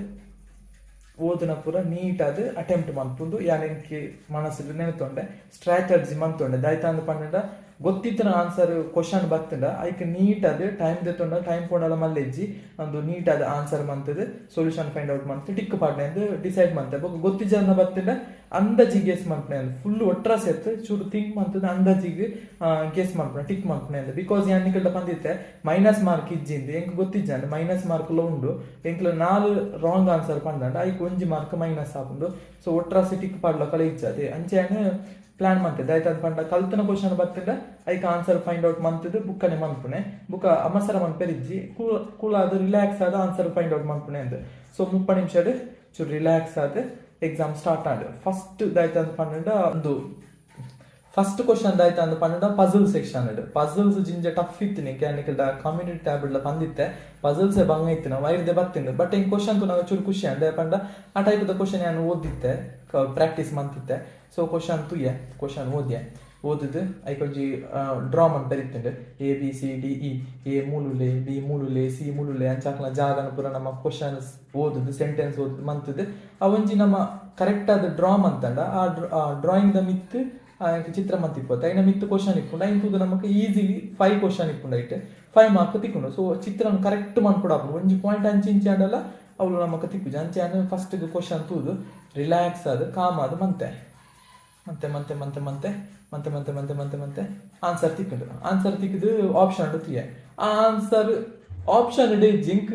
Speaker 2: ಓದುನ ಪೂರ ನೀಟ್ ಆದ್ ಅಟೆಂಪ್ಟ್ ಮನ್ಪುಂಡು. ಯಾನ್ ಎಂಕ್ ಮನಸ್ಸು ನೆನತೊಂಡೆ, ಸ್ಟ್ರಾಟಜಿ ಮಂತೊಂಡೆ. ದಾಯ್ತ ಅಂದ್ ಪಂಡ ಗೊತ್ತಿತ್ತಿನ ಆನ್ಸರ್ ಕ್ವಶನ್ ಬತ್ತುಂಡ ಐಕ್ ನೀಟ್ ಆದ್ ಟೈಮ್ ದೆತ್ತೊಂಡ ಟೈಮ್ ಪೋಂಡಲ ಮಲ್ಲೆಜ್ಜಿ, ಒಂದು ನೀಟ್ ಆದ್ ಆನ್ಸರ್ ಮಂತುದು ಸೊಲ್ಯೂಷನ್ ಫೈಂಡ್ ಔಟ್ ಮಂತ್ ಟಿಕ್ ಪಾಡ್ನೆ ಅಂದ್ ಡಿಸೈಡ್ ಮಂತೆ. ಬೊಕ ಗೊತ್ತಿಜ್ಜಂದ ಬತ್ತುಂಡ ಅಂದಾಜಿ ಗೆಸ್ ಮನ್ಪುನೆ ಅಂದ್, ಫುಲ್ ಒಟ್ರಾಸಿ ಅತ್ತ್ ಚೂರು ಥಿಂಕ್ ಮಂತುದು ಅಂದಾಜಿಗ್ ಗೆಸ್ ಮನ್ಪುನೆ ಟಿಕ್ ಮನ್ಪುನೆ ಅಂದ್. Because ಯಾನ್ ನಿಕಲ್ಡ ಪಂದಿತ್ತೆ ಮೈನಸ್ ಮಾರ್ಕ್ ಇಜ್ಜಿಂದ್, ಎಂಕ್ ಗೊತ್ತಿಜ್ಜಂಡ್ ಮೈನಸ್ ಮಾರ್ಕ್ ಲ ಉಂಡು. ಎಂಕ್ಲ 4 ರಾಂಗ್ ಆನ್ಸರ್ ಪಂಡಂಡ ಐಕ್ 1 ಮಾರ್ಕ್ ಮೈನಸ್ ಆಪುಂಡು. ಸೊ ಒಟ್ರಾಸಿ ಟಿಕ್ ಪಾಡ್ಲಕಲ ಇಜ್ಜಾದೆ. ಅಂಚೆ ಯಾನ್ ಪ್ಲಾನ್ ಮಂತೆ. ದಾಯ್ತ ಪಂಡ ಕಲ್ತನ ಕ್ವಶನ್ ಬತ್ತುಂಡ ಐಕ್ ಆನ್ಸರ್ ಫೈಂಡ್ ಔಟ್ ಮಂತುದು ಬುಕ್ಕನೆ ಮನ್ಪುನೆ, ಬುಕ್ಕ ಅವಸರ ಮನ್ಪೆರಿಜ್ಜಿ, ಕೂಲ್ ಕೂಲ್ ಆದ್ ರಿಲ್ಯಾಕ್ಸ್ ಆದ್ ಆನ್ಸರ್ ಫೈಂಡ್ ಔಟ್ ಮನ್ಪುನೆ ಅಂದ್. ಸೊ 30 ನಿಮಿಷಡ್ ಚೂರು ರಿಲ್ಯಾಕ್ಸ್ ಆದ್ ಎಕ್ಸಾಮ್ ಸ್ಟಾರ್ಟ್ ಆಂಡ್. ಫಸ್ಟ್ ದಾಯ್ತ ಪಂಡ ಒಂದು ಫಸ್ಟ್ ಕ್ವಶನ್ ದಾಯ್ತ ಅಂದ್ ಪಂಡ ಪಜಲ್ ಸೆಕ್ಷನ್. ಪಜಲ್ಸ್ ಜಿಂಜ ಟಫ್ ಇತ್ತು. ನಿಕಲ್ಡ ಕಮ್ಯುನಿಟಿ ಟ್ಯಾಬ್ ಪಂದಿತ್ತೆ, ಪಜಲ್ಸ್ ಬಂಗ ಇತ್ತು ವೈರ್ದೆ ಬತ್ತಿಂಡು. ಬಟ್ ಎಂಕ್ ಕ್ವಶನ್ ತೂನಾಗ ಚೂರು ಖುಷಿ ಅಂದೆ ಪಂಡ ಆ ಟೈಪ್ ದ ಕ್ವಶನ್ ಯಾನ್ ಓದಿತ್ತೆ, ಪ್ರಾಕ್ಟೀಸ್ ಮಂತಿತ್ತೆ. ಸೊ ಕ್ವಶನ್ ತೂಯೆ, ಕ್ವಶನ್ ಓದ್ಯೆ. ಓದುದು ಐಕೊಂಜಿ ಡ್ರಾ ಮನ್ಪೆರ್ ಇತ್ತುಂಡು, A B C D E, A ಮೂಲುಲೆ B ಮೂಲುಲೆ C ಮೂಲುಲೆ ಅಂಚಾಕ್ಲ ಜಾಗನ ಪೂರ ನಮ್ಮ ಕ್ವಶನ್ಸ್ ಓದುದು ಸೆಂಟೆನ್ಸ್ ಓದುದು ಮಂತುದು ಆ ಒಂಜಿ ನಮ್ಮ ಕರೆಕ್ಟ್ ಆದ ಡ್ರಾ ಮಂತಂಡ ಆ ಡ್ರಾಯಿಂಗ್ ದ ಮಿತ್ತು ಚಿತ್ರ ಮಂತಿಪ್ಪು ಐನ ಮಿತ್ತು ಕ್ವಶನ್ ಇಪ್ಪುಂಡು. ಐನ್ ತೂದು ನಮಕ್ ಈಸಿಲಿ 5 ಕ್ವಶನ್ ಇಪ್ಪುಂಡು, ಐಟ್ 5 ಮಾರ್ಕ್ ತಿಕ್ಕುಂಡು. ಸೊ ಚಿತ್ರನ ಕರೆಕ್ಟ್ ಮನ್ಪೊಡು ಆಪುಂಡು, ಒಂಜಿ ಪಾಯಿಂಟ್ ಅಂಚಿ ಇಂಚಿ ಆಂಡಲ ಅವ್ಲು ನಮಕ್ ತಿಕ್ಕುಜಿ. ಅಂಚೆ ಯಾನ್ ಫಸ್ಟ್ ಕ್ವಶನ್ ತೂದು ರಿಲ್ಯಾಕ್ಸ್ ಆದ್ ಕಾಮ್ ಆದ್ ಮಂತೆ ಮಂತೆ ಮಂತೆ ಮಂತೆ ಮಂತೆ ಮಂತೆ ಮಂತೆ ಮಂತೆ ಮಂತೆ ಮಂತೆ ಆನ್ಸರ್ ತಿಕ್ಕುಂಡು. ಆನ್ಸರ್ ತಿಕ್ಕುದು ಆಪ್ಷನ್ ತೂಯೆ, ಆ ಆನ್ಸರ್ ಆಪ್ಷನ್ ಇಡೆ ಜಿಂಕ್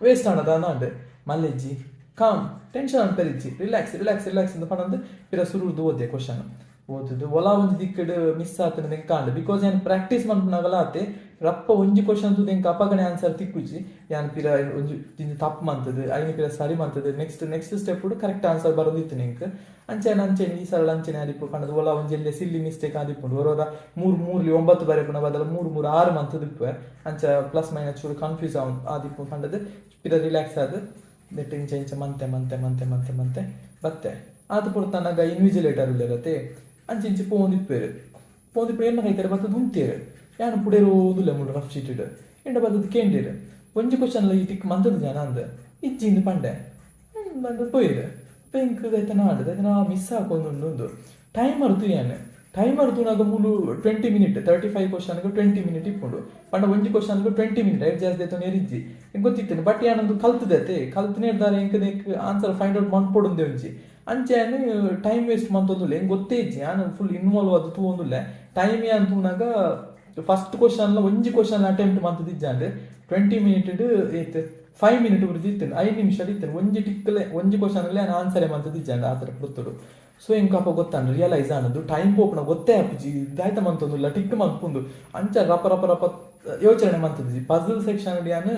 Speaker 2: ವೇಸ್ಟ್ ಆಂಡದ ಅಂಡ್ ಮಲ್ಲೆಜ್ಜಿ ಕಾಮ್ ಟೆನ್ಷನ್ ಅನ್ಪೆರಿಜ್ಜಿ, ರಿಲ್ಯಾಕ್ಸ್ ರಿಲ್ಯಾಕ್ಸ್ ರಿಲ್ಯಾಕ್ಸ್ ಅಂತ ಪಂಡಂದು ಪಿರ ಸುರುರ್ದು ಓದ್ದೆ. ಕ್ವಶನ್ ಓದುದು ಒಲ ಒಂಜಿ ದಿಕ್ಕಡ್ ಮಿಸ್ ಆತನ ಕಾಂಡ್, because ಯಾನ್ ಪ್ರಾಕ್ಟೀಸ್ ಮನ್ಪುನಾಗಲ ಆತೆ ರಪ್ಪ ಒಂಜಿ ಕ್ವಶನ್ ತೂದು ಎಂಕ್ ಅಪಗನೆ ಆನ್ಸರ್ ತಿಕ್ಕುಜಿ ಯಾನ್ ಪಿರ ಒಂಜಿ ಜಿಂಜ ತಪ್ಪು ಮಂತದು ಐನ ಪಿರ ಸರಿ ಮಂತದು next next step correct answer ಬರೋದಿತ್ತು ಎಂಕ್ ಅಂಚೆನೆ ಅಂಚೆನೆ ಈ ಸರಳ ಅಂಚೆನೆ ಆದಿಪ್ಪು ಪಂಡದು ಒಲ ಒಂಜಿ ಎಲ್ಲೆ ಸಿಲ್ಲಿ ಮಿಸ್ಟೇಕ್ ಆದಿಪ್ಪುಂಡು ಒರೋರ ಮೂರು ಮೂರ್ಲಿ ಒಂಬತ್ತು ಬರೆಪುನ ಬದಲ ಮೂರು ಮೂರು ಆರು ಮಂತದು ಇಪ್ಪೆ ಅಂಚ ಪ್ಲಸ್ ಮೈನಸ್ ಚೂರು ಕನ್ಫ್ಯೂಸ್ ಆದಿಪ್ಪು ಪಂಡದು ಪಿರ ರಿಲ್ಯಾಕ್ಸ್ ಆದ್ ನೆಟ್ ಇಂಚ ಇಂಚ ಮಂತೆ ಮಂತೆ ಮಂತೆ ಮಂತೆ ಮಂತೆ ಬತ್ತೆ ಆತ ಪೊರ್ತನಗ ಇನ್ವಿಜಿಲೇಟರ್ ಉಲ್ಲೆರತೆ ಅಂಚೆ ಇಂಚೆ ಪೋಂದಿಪ್ಪೇರು ಪೋಂದಿಪ್ಪು ಎನ್ನ ಕೈತಾರೆ ಬತ್ತದು ಉಂತೇರು ಯಾನ್ ಪುಡೇರು ಓದುಲೆ ಮುಳು ರಫ್ ಶೀಟೆಡ್ ಎಂಡ ಬತ್ತದು ಕೇಂಡೇರು ಒಂಜಿ ಕ್ವಶನ್ ಈ ಟಿಕ್ ಮಂತದ ಜನ ಅಂದ ಇಜ್ಜಿಂದು ಪಂಡೆ ಬಂದು ಪೋಯಿರು ಎಂಕ್ ದೈತನ ಆಂಡ್ ದೈತನ ಮಿಸ್ ಆಕೊಂದುಂಡು ಉಂದು ಟೈಮರ್ ತೂಯಾನೆ ಟೈಮರ್ ತೂನಾಗ ಮೂಲು 20 ಮಿನಿಟ್ 35 ಕ್ವಶನ್ಗೆ 20 ಮಿನಿಟ್ ಇಪ್ಪುಂಡು ಪಂಡ ಒಂಜಿ ಕ್ವಶನ್ಗೆ 20 ಮಿನಿಟ್ ಐಟ್ ಜಾಸ್ತಿ ದೈತೊಂದು ಎರಿಜ್ಜಿ ಎಂಕ್ ಗೊತ್ತಿತ್ತು ಬಟ್ ಯಾನೊಂದು ಕಲ್ತದತೆ ಕಲ್ತನೇರ್ದಾರೆ ಎಂಕ್ ಆನ್ಸರ್ ಫೈಂಡ್ ಔಟ್ ಮನ್ಪೊಡುಂದೆ ಒಂಜಿ ಅಂಚೆ ಟೈಮ್ ವೇಸ್ಟ್ ಮಂತೊಂದುಲ್ಲ ಎಂಕ್ ಗೊತ್ತೇ ಇಜ್ಜಿ ಯಾನ್ ಫುಲ್ ಇನ್ವಾಲ್ವ್ ಆದ್ ತೂವೊಂದುಲ್ಲೆ ಟೈಮ್ ಯಾನ್ ತೂನಾಗ ಫಸ್ಟ್ ಕ್ವಶನ್ ಒಂಜಿ ಕ್ವಶನ್ ಅಟೆಂಪ್ಟ್ ಮಂತದಿಜ್ಜಾಂಡ್ 20 ಮಿನಿಟ್ ಏತ್ 5 ಮಿನಿಟ್ ಉರ್ದು ಇತ್ತು 5 ನಿಮಿಷ ಇತ್ತು ಒಂಜಿ ಟಿಕ್ಕಲೆ ಒಂಜಿ ಕ್ವಶನ್ ಯಾನ್ ಆನ್ಸರ್ ಮಂತದಿಜ್ಜಾಂಡ್ ಆತರ ಪೊರ್ತುಡು ಸೊ ಎಂಕ್ ಅಪ ಗೊತ್ತಾಂಡ್ ರಿಯಲೈಸ್ ಆನದು ಟೈಮ್ ಪೋಪುನ ಗೊತ್ತೇ ಆಪುಜಿ ದಾಯ್ತ ಮಂತೊಂದುಲ್ಲ ಟಿಕ್ ಮನ್ಪುಂಡು ಅಂಚ ರಪ ರಪ ರಪ ಯೋಚನೆ ಮಂತದಿಜ್ಜಿ ಪಜಲ್ ಸೆಕ್ಷನ್ ಯಾನ್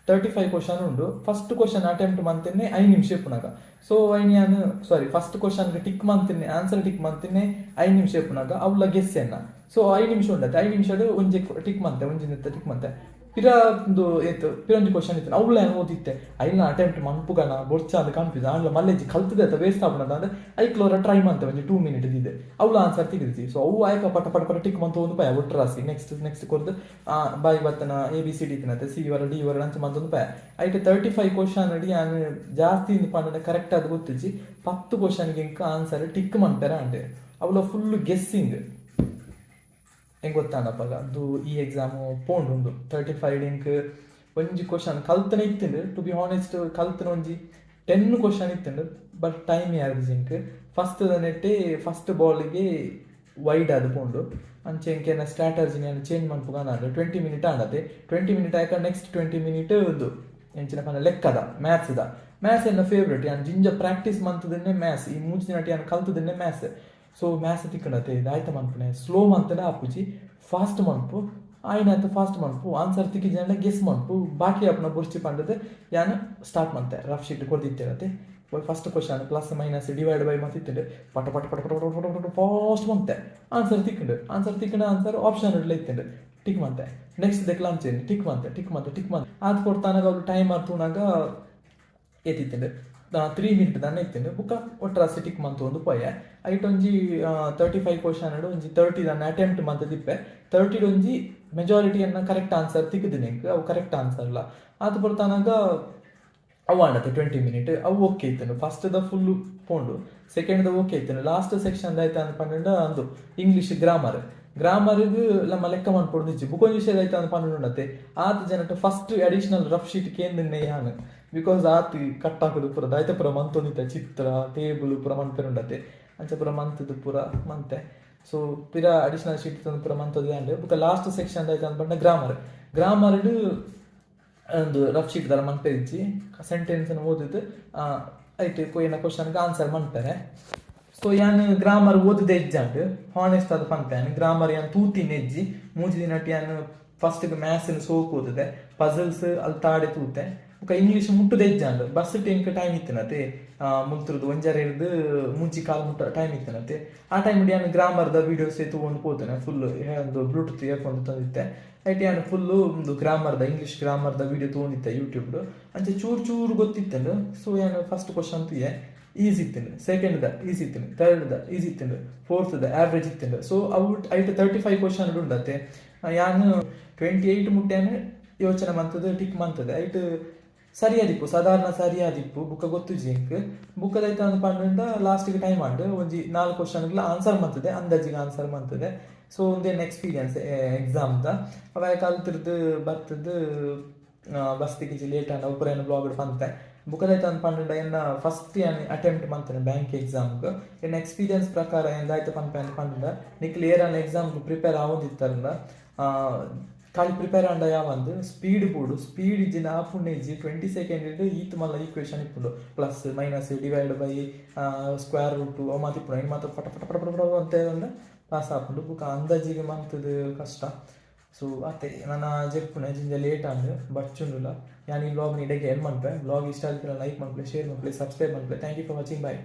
Speaker 2: 35 ಕ್ವಶನ್ ಉಂಡು ಫಸ್ಟ್ ಕ್ವಶನ್ ಅಟೆಂಪ್ಟ್ ಮಂತಿನ್ನೆ 5 ನಿಮಿಷ ಇಪ್ಪುನಾಗ ಸೊ ಐನ್ ಯಾನ್ ಸಾರಿ ಫಸ್ಟ್ ಕ್ವಶನ್ಗೆ ಟಿಕ್ ಮಂತಿನ್ನೆ ಆನ್ಸರ್ ಟಿಕ್ ಮಂತಿನ್ನೆ 5 ನಿಮಿಷ ಇಪ್ಪುನಾಗ ಅವ್ಲ ಗೆಸ್ ಎನ್ನ ಸೊ 5 ನಿಮಿಷ ಉಂಡತೆ 5 ನಿಮಿಷಡ್ ಒಂಜಿ ಟಿಕ್ ಮಂತೆ ಒಂಜಿ ಟಿಕ್ ಮಂತೆ ಪಿರ ಒಂದು ಏತ್ ಪಿರ ಒಂಜಿ ಕ್ವಶನ್ ಇತ್ತು ಅವ್ಲ ಯಾನ್ ಓದಿತ್ತೆ ಐನ ಅಟೆಂಪ್ಟ್ ಮನ್ಪುಗನ ಬೊರ್ಚ ಅಂದ್ ಕನ್ಫ್ಯೂಸ್ ಆಂಡ್ಲ ಮಲ್ಲೆಜ್ಜಿ ಕಲ್ತದೆ ಅತ್ತ ವೇಸ್ಟ್ ಆಪುನ ಅಂದ್ರೆ ಐಕ್ಲೋರ ಟ್ರೈ ಮಂತೆ ಒಂಜಿ 2 ಮಿನಿಟ್ ದಿದೆ ಅವ್ಲ ಆನ್ಸರ್ ತಿಗಿದಿಜಿ ಸೊ ಅವು ಆಯ್ಕ ಪಟ ಪಟ ಪಟ ಟಿಕ್ ಮಂತ ಒಂದು ಪಾಯ ಒಟ್ಟು ರಾಸಿ ನೆಕ್ಸ್ಟ್ ನೆಕ್ಸ್ಟ್ ಕೊರ್ದು ಬಾಯಿ ಬತ್ತನ ಎ ಬಿ ಸಿ ಡಿ ತಿನ್ನತ್ತೆ ಸಿ ವರ ಡಿ ವರ ಅಂಚ ಮಂತೊಂದು ಪಾಯ ಐಟ್ 35 ಕ್ವಶನ್ ಅಡಿ ಯಾನ್ ಜಾಸ್ತಿ ಇಂದು ಪಂಡ ಕರೆಕ್ಟ್ ಆದ್ ಗೊತ್ತಿಜ್ಜಿ 10 ಕ್ವಶನ್ಗೆ ಇಂಕ ಆನ್ಸರ್ ಟಿಕ್ ಮನ್ಪೆರ ಅಂಡೆ ಅವ್ಲ ಫುಲ್ ಗೆಸ್ಸಿಂಗ್ ಎಂಕ್ ಗೊತ್ತಾಂಡಪ್ಪಗ ಅದು ಈ ಎಕ್ಸಾಮು ಪೋಂಡು 35 ಇಂಕ್ ಒಂಜಿ ಕ್ವಶನ್ ಕಲ್ತನೆ ಇತ್ತಿಂಡು ಟು ಬಿ ಹಾನೆಸ್ಟ್ ಕಲ್ತನ ಒಂಜಿ 10 ಕ್ವಶನ್ ಇತ್ತಿಂಡು ಬಟ್ ಟೈಮ್ ಯಾರ್ದಿಜಿ ಇಂಕ್ ಫಸ್ಟ್ ನೆಟ್ಟೆ ಫಸ್ಟ್ ಬಾಲಿಗೆ ವೈಡ್ ಆದ್ ಪೋಂಡು ಅಂಚೆ ಎಂಕೆನ ಸ್ಟ್ರಾಟಜಿ ನಾನು ಚೇಂಜ್ ಮನ್ಪುಗ ಅಂದ್ 20 ಮಿನಿಟ್ ಆಂಡತೆ 20 ಮಿನಿಟ್ ಆಯ್ಕ ನೆಕ್ಸ್ಟ್ 20 ಮಿನಿಟ್ ಉಂದು ಎಂಚಿನ ಪಂಡ ಲೆಕ್ಕದ ಮ್ಯಾಥ್ಸ್ದ ಮ್ಯಾಥ್ಸ್ ಎನ್ನ ಫೇವ್ರೆಟ್ ಯಾನ್ ಜಿಂಜ ಪ್ರಾಕ್ಟೀಸ್ ಮಂತದನ್ನೇ ಮ್ಯಾಥ್ಸ್ ಈ ಮೂಜಿ ದಿನಟ್ ಯಾನ್ ಕಲ್ತದನ್ನೇ ಮ್ಯಾಥ್ಸ್ ಸೊ ಮ್ಯಾಥ್ಸ್ ತಿಕ್ಕಂಡತೆ ಇದಾಯ್ತ ಮನ್ಪುನೆ ಸ್ಲೋ ಮಂತನ ಆಪುಜಿ ಫಾಸ್ಟ್ ಮನ್ಪು ಆಯ್ನಾತ ಫಾಸ್ಟ್ ಮನ್ಪು ಆನ್ಸರ್ ತಿಕ್ಕಿಜಂಡ ಗೆಸ್ ಮನ್ಪು ಬಾಕಿ ಆಪುನ ಬುರ್ಚಿ ಪಂಡದು ಯಾನ್ ಸ್ಟಾರ್ಟ್ ಮಂತೆ ರಫ್ ಶೀಟ್ ಕೊರ್ದಿತ್ತೇನತೆ first question plus minus divide by ಮಂತಿತ್ತುಂಡು ಪಟ ಪಟ ಪಟ ಪಟ ಪಟ ಪಟ ಪಟ ಫಾಸ್ಟ್ ಮಂತೆ ಆನ್ಸರ್ ತಿಕ್ಕಂಡು ಆನ್ಸರ್ ತಿಕ್ಕಂಡು ಆನ್ಸರ್ ಆಪ್ಷನ್ ಇಡ್ಲ ಇತ್ತುಂಡು ಟಿಕ್ ಮಂತೆ ನೆಕ್ಸ್ಟ್ ದೆಕ್ಲ ಅಂಚೆನೆ ಟಿಕ್ ಮಂತೆ ಟಿಕ್ ಮಂತೆ ಟಿಕ್ ಮಂತೆ ಆದ್ ಕೊಡ್ತಾನಾಗ ಅವ್ರು ಟೈಮ್ ತೂನಾಗ ಏತಿತ್ತುಂಡು 3 ಮಿನಿಟ್ ದಾನೆ ಇತ್ತುಂಡು ಬುಕ್ಕ ಒಟ್ರಾಸಿ ಟಿಕ್ ಮಂತ್ ಒಂದು ಪೋಯೆ ಐಟ್ ಒಂಜಿ 35 ಕ್ವಶನ್ ಒಂಜಿ 30 ದಾನೆ ಅಟೆಂಪ್ಟ್ ಮಂತದಿಪ್ಪೆ 30 ಒಂಜಿ ಮೆಜಾರಿಟಿ ಅನ್ನ ಕರೆಕ್ಟ್ ಆನ್ಸರ್ ತಿಕ್ಕುದಿನ ಎಂಕ್ ಅವು ಕರೆಕ್ಟ್ ಆನ್ಸರ್ ಲ ಆತ್ ಪೊರ್ತಾನಾಗ ಅವು ಆಂಡತೆ 20 ಮಿನಿಟ್ ಅವು ಓಕೆ ಇತ್ತುಂಡು ಫಸ್ಟ್ ದ ಫುಲ್ ಪೋಂಡು ಸೆಕೆಂಡ್ ದ ಓಕೆ ಇತ್ತುಂಡು ಲಾಸ್ಟ್ ಸೆಕ್ಷನ್ ದಾಯ್ತ ಅಂದ್ ಪಂಡ ಅಂದು ಇಂಗ್ಲೀಷ್ ಗ್ರಾಮರ್ ಗ್ರಾಮರ್ಗ್ ನಮ್ಮ ಲೆಕ್ಕ ಮನ್ಪೊಡು ಬುಕೊಂಜಿ ವಿಷಯ ಆಯ್ತ ಅಂದ್ ಪಂಡ ಆತ್ ಜನಟ್ ಫಸ್ಟ್ ಅಡಿಷನಲ್ ರಫ್ ಶೀಟ್ ಕೇಂದಿನ್ನೆ ಯಾನ್ because ಆತ್ ಕಟ್ ಹಾಕುದು ಪೂರ ದಾಯ್ತ ಪೂರ ಮಂತೊಂದಿತ್ತ ಚಿತ್ರ ಟೇಬಲ್ ಪೂರ ಮನ್ಪೆರುಂಡತೆ ಅಂಚ ಪೂರ ಮಂತದು ಪೂರ ಮಂತೆ ಸೊ ಪಿರ ಅಡಿಷನಲ್ ಶೀಟ್ ತಂದು ಪೂರ ಮಂತೊಂದು ಅಂಡ್ ಬುಕ್ಕ ಲಾಸ್ಟ್ ಸೆಕ್ಷನ್ ದಾಯ್ತ ಅಂದ್ ಪಂಡ ಗ್ರಾಮರ್ ಗ್ರಾಮರ್ಡ್ ಒಂದು ರಫ್ ಶೀಟ್ ದಾಲ ಮನ್ಪೆರಿಜ್ಜಿ ಸೆಂಟೆನ್ಸ್ ಓದಿದ್ದು ಐಟ್ ಕೊಯ್ಯನ ಕ್ವಶನ್ಗೆ ಆನ್ಸರ್ ಮನ್ಪೆರೆ ಸೊ ಯಾನ್ ಗ್ರಾಮರ್ ಓದಿದೆ ಎಜ್ಜಾಂಡ್ ಹಾನೆಸ್ಟ್ ಅದು ಪನ್ಪೆ ಯಾನ್ ಗ್ರಾಮರ್ ಯಾನ್ ತೂತಿನ ಎಜ್ಜಿ ಮೂಜಿ ದಿನಟ್ ಯಾನ್ ಫಸ್ಟ್ ಮ್ಯಾಥ್ಸ್ ಸೋಕ್ ಓದಿದೆ ಪಜಲ್ಸ್ ಅಲ್ಲಿ ತಾಡೆ ತೂತೆ ಬೊಕ ಇಂಗ್ಲೀಷ್ ಮುಟ್ಟುದ ಎಜ್ಜಾಂಡ್ ಬಸ್ ಎಂಕ್ ಟೈಮ್ ಇತ್ತಿನತೆ ಮುಲ್ತುರ್ದು ಒಂಜಾರೆ ಹಿಡ್ದು ಮೂಜಿ ಕಾಲು ಮುಟ್ಟ ಟೈಮ್ ಇತ್ತಿನತೆ ಆ ಟೈಮ್ ಯಾನ್ ಗ್ರಾಮರ್ದ ವೀಡಿಯೋಸ್ ತೂವೊಂದು ಪೋತೇನೆ ಫುಲ್ ಒಂದು ಬ್ಲೂಟೂತ್ ಇಯರ್ಫೋನ್ ತಂದಿತ್ತೆ ಐಟ್ ಯಾನ್ ಫುಲ್ಲು ಒಂದು ಗ್ರಾಮರ್ದ ಇಂಗ್ಲೀಷ್ ಗ್ರಾಮರ್ದ ವೀಡಿಯೋ ತೂವೊಂದಿತ್ತೆ ಯೂಟ್ಯೂಬ್ ಅಂಚೆ ಚೂರು ಚೂರು ಗೊತ್ತಿತ್ತಂಡು ಸೊ ಯಾನ್ ಫಸ್ಟ್ ಕ್ವಶನ್ ತೂಯೆ ಈಸಿ ಇತ್ತಿಂಡು ಸೆಕೆಂಡ್ the easy ಇತ್ತಿಂಡು ಥರ್ಡ್ the easy ಇತ್ತಿಂಡು ಫೋರ್ತ್ ದ ಆವ್ರೇಜ್ ಇತ್ತಿಂಡು ಸೊ ಅವು ಐಟ್ 35 ಕ್ವಶನ್ ಉಂಡತೆ ಯಾನ್ 28 ಮುಟ್ಟೆನ್ ಯೋಚನೆ ಮಂತದು ಟಿಕ್ ಮಂತದೆ ಐಟ್ ಸರಿಯಾದಿಪ್ಪು ಸಾಧಾರಣ ಸರಿಯಾದಿಪ್ಪು ಬುಕ್ಕ ಗೊತ್ತುಜಿ ಎಂಕ್ ಬುಕ್ಕದೈತ ಅಂದ್ ಪಂಡ ಲಾಸ್ಟಿಗೆ ಟೈಮ್ ಆಂಡ್ ಒಂಜಿ 4 ಕ್ವಶನ್ಗ್ಲ ಆನ್ಸರ್ ಮಂತದೆ ಅಂದಾಜಿಗೆ ಆನ್ಸರ್ ಮಂತದೆ ಸೊ ಒಂದೇನು ಎಕ್ಸ್ಪೀರಿಯನ್ಸ್ ಎಕ್ಸಾಮ್ದ ಅವ ಕಲ್ತಿರ್ದು ಬರ್ತದ್ದು ಬಸ್ ತಿಕ್ಕಿಜಿ ಲೇಟ್ ಆಂಡ ಒಬ್ಬರೇನು ಬ್ಲಾಗ್ ಪಂತೆ ಬುಕ್ಕದೈತ ಅಂದ್ ಪಂಡ ಎನ್ನ ಫಸ್ಟ್ ಯಾನ್ ಅಟೆಂಪ್ಟ್ ಮಂತನೆ ಬ್ಯಾಂಕ್ ಎಕ್ಸಾಮ್ಗೆ ಎನ್ನ ಎಕ್ಸ್ಪೀರಿಯನ್ಸ್ ಪ್ರಕಾರ ಎಂದಾಯ್ತು ಪನ್ಪೆ ಅಂದ್ ಪಂಡ ನಿಕ್ಲ್ ಏರನ್ನ ಎಕ್ಸಾಮ್ಗೆ ಪ್ರಿಪೇರ್ ಆವೊಂದಿತ್ತರಂಡ ಖಾಲಿ ಪ್ರಿಪೇರ್ ಆಂಡ ಯಾವಂದು ಸ್ಪೀಡ್ ಬೋಡು ಸ್ಪೀಡ್ ಇಜ್ಜಿನ ಆಪುಂಡು ಇಜ್ಜಿ 20 ಸೆಕೆಂಡ್ ಈತ್ ಮಲ್ಲ ಈಕ್ವೇಷನ್ ಇಪ್ಪುಂಡು plus minus divide by square root ಅವು ಮಾತ ಇಪ್ಪುಂಡು ಐನ್ ಮಾತ ಪಟ ಪಟ ಪಟ ಪಟ ಪಟ ಅಂತ ಪಾಸ್ ಆಪುಂಡು ಬುಕ್ಕ ಅಂದಾಜಿಗೆ ಮಂತದು ಕಷ್ಟ. ಸೊ ಅತ್ತೆ ನನ್ನ ಜೆಪ್ಪುನೆ ಜಿಂಜ ಲೇಟ್ ಆಂಡ್ ಬಚ್ಚುಂಡುಲ. ಯಾನ್ ಈ ವ್ಲಾಗ್ ಇಡೆಗೆ ಎಂಡ್ ಮನ್ಪೆ. ವ್ಲಾಗ್ ಇಷ್ಟ ಆದಿತ್ತುಂಡ ಲೈಕ್ ಮನ್ಪುಲೆ, ಶೇರ್ ಮನ್ಪುಲೆ, ಸಬ್ಸ್ಕ್ರೈಬ್ ಮನ್ಪುಲೆ. Thank you for watching, bye.